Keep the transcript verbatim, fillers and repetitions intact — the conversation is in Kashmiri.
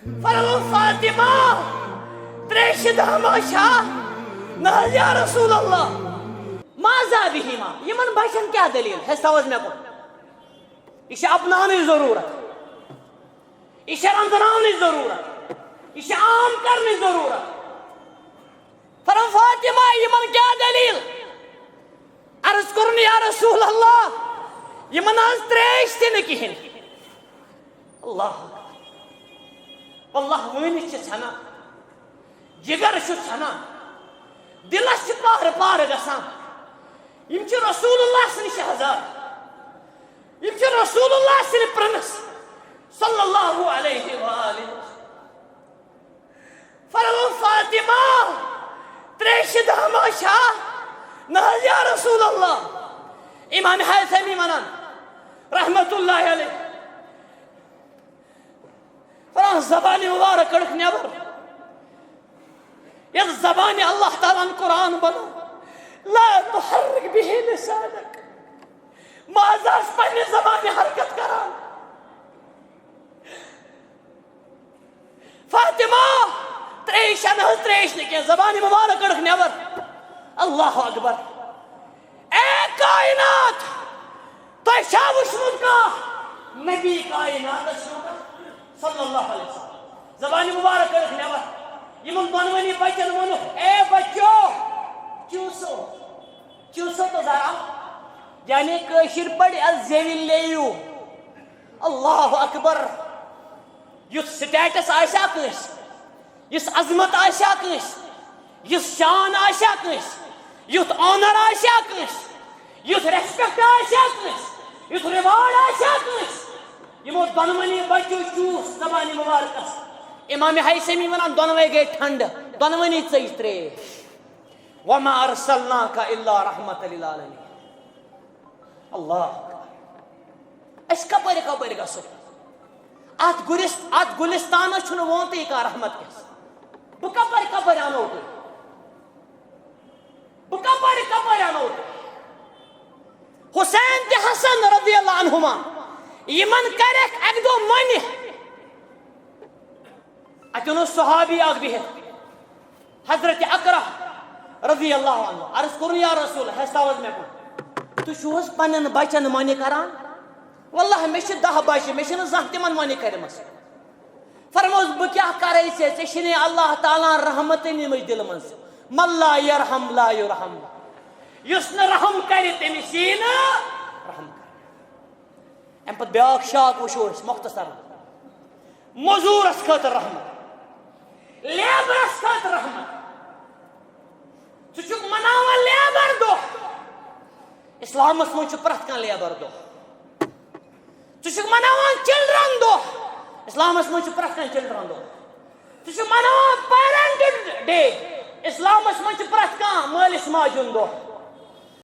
فرمو فاطمہ، تریشہِ دامہ چھا؟ نہ حظ یا رسول اللہ۔ ماذا بہما؟ یِمن بچن کیٛاہ دٔلیٖل؟ ہیٚستاو حظ مےٚ کُن۔ یہِ چھِ اپناونٕچ ضروٗرت، یہِ چھِ رنٛزناونٕچ ضروٗرت، یہِ چھِ عام کرنٕچ ضروٗرت۔ فرمو فاطمہ، یِمن کیٛاہ دٔلیٖل؟ عرض کوٚرُن، یا رسول اللہ، یِمن حظ تریش تہِ نہٕ کِہیٖنۍ۔ اللہ اکبر۔ واللہ وٲنِتھ چھِ ژھٮ۪نان، جگر چھُ ژھٮ۪نان، دِلس چھِ پارٕ پارٕ گژھان۔ یِم چھِ رسول اللہ سٕنٛدۍ شہزاد، یِم چھِ رسول اللہ سٕنٛدۍ پرنس صلی اللہ علیہ وآلہ وسلم۔ فرمو فاطمہ، تریشہِ دامہ چھا؟ نہ حظ یا رسول اللہ۔ امام حیثمی ونان رحمت اللہ علیہ، فرمو زبانہِ مبارک کڑکھ نٮ۪بر، یتھ زبانہِ اللہ تعالیٰ ہن قرآن بنو، لا تحرک بہ لسانک، ماز آس پننہِ زبانہِ حرکت کران۔ فاطمہ، تریش نہ حظ، تریش نہٕ کینٛہہ، زبانہِ مبارک کڑکھ نٮ۪بر۔ اللہ اکبر۔ اے کائنات، تۄہہِ چھا وٕچھمُت کانٛہہ نبی کائناتس چھُ صلی اللہ علیہ وسلم؟ زبانہِ مبارک کڑکھ نٮ۪بر۔ یِمن دۄنوٕنی بچن ووٚنُکھ، اے بچو، چوٗسو، چوٗسو تو ذرا، یعنی کٲشِر پٲٹھۍ از زیوِ لیو۔ اللہ اکبر۔ یُتھ سٹیٹس آسیا کٲنٛسہِ، یُس عظمت آسیا کٲنٛسہِ، یُس شان آسیا کٲنٛسہِ، یُتھ آنر آسیا کٲنٛسہِ، یُتھ ریسپیکٹ آسیا کٲنٛسہِ، یُتھ ریوارڈ آسیا کٲنٛسہِ، یِمو دۄنوٕنی بچو چوٗس زبانہِ مبارکس۔ امام حیثمی ونان، دۄنوے گٔے ٹھنڈٕ، دۄنوٕنی ژٔج تریش۔ وما ارسلناک الا رحمت للعالمین۔ اللہ اکبر۔ أسۍ کپٲرۍ کپٲرۍ گژھو؟ اتھ گُلس-، اتھ گُلستانس چھُنہٕ وونتٕے کانٛہہ رحمت کِس۔ بہٕ کپٲرۍ کپٲرۍ انو تُہۍ؟ بہٕ کپٲرۍ کپٲرۍ انو تُہۍ؟ حسین تہٕ حسن رضی اللہ عنہما، یِمن کرکھ اکہِ دۄہ مۄنہِ۔ اتٮ۪ن اوس صحابی اکھ بِہِتھ، حضرت اقرع رضی اللہ عنہ۔ عرض کوٚرُن، یا رسول، ہیٚستاو حظ مےٚ کُن۔ تُہۍ چھِو حظ پننٮ۪ن بچن مۄنہِ کران؟ واللہ، مےٚ چھِ دَہ بچہِ، مےٚ چھِنہٕ زانٛہہ تِمن مۄنہِ کٔرمٕژ۔ فرموس، بہٕ کیٛاہ کرے ژےٚ؟ ژےٚ چھِنہٕ اللہ تعالیٰ ہن رحمتٕے نِمٕژ دِلہٕ منٛز۔ من لا یرحم لا یرحم۔ یُس نہٕ رحم کرِ، تٔمِس یی نہٕ رحم کرنہٕ۔ امہِ پتہٕ بیاکھ شاخ وٕچھو أسۍ مختصر۔ مزوٗرس خٲطرٕ رحمت، لیبرس خٲطرٕ رحمت۔ ژٕ چھُکھ مناوان لیبر دۄہ۔ اسلامس منٛز چھُ پرٛٮ۪تھ کانٛہہ لیبر دۄہ۔ ژٕ چھُکھ مناوان چلڈرن دۄہ۔ اسلامس منٛز چھُ پرٛٮ۪تھ کانٛہہ چلڈرن دۄہ۔ ژٕ چھُکھ مناوان پیرنٹ ڈے۔ اسلامس منٛز چھُ پرٛٮ۪تھ کانٛہہ مٲلِس ماجہِ ہُنٛد دۄہ۔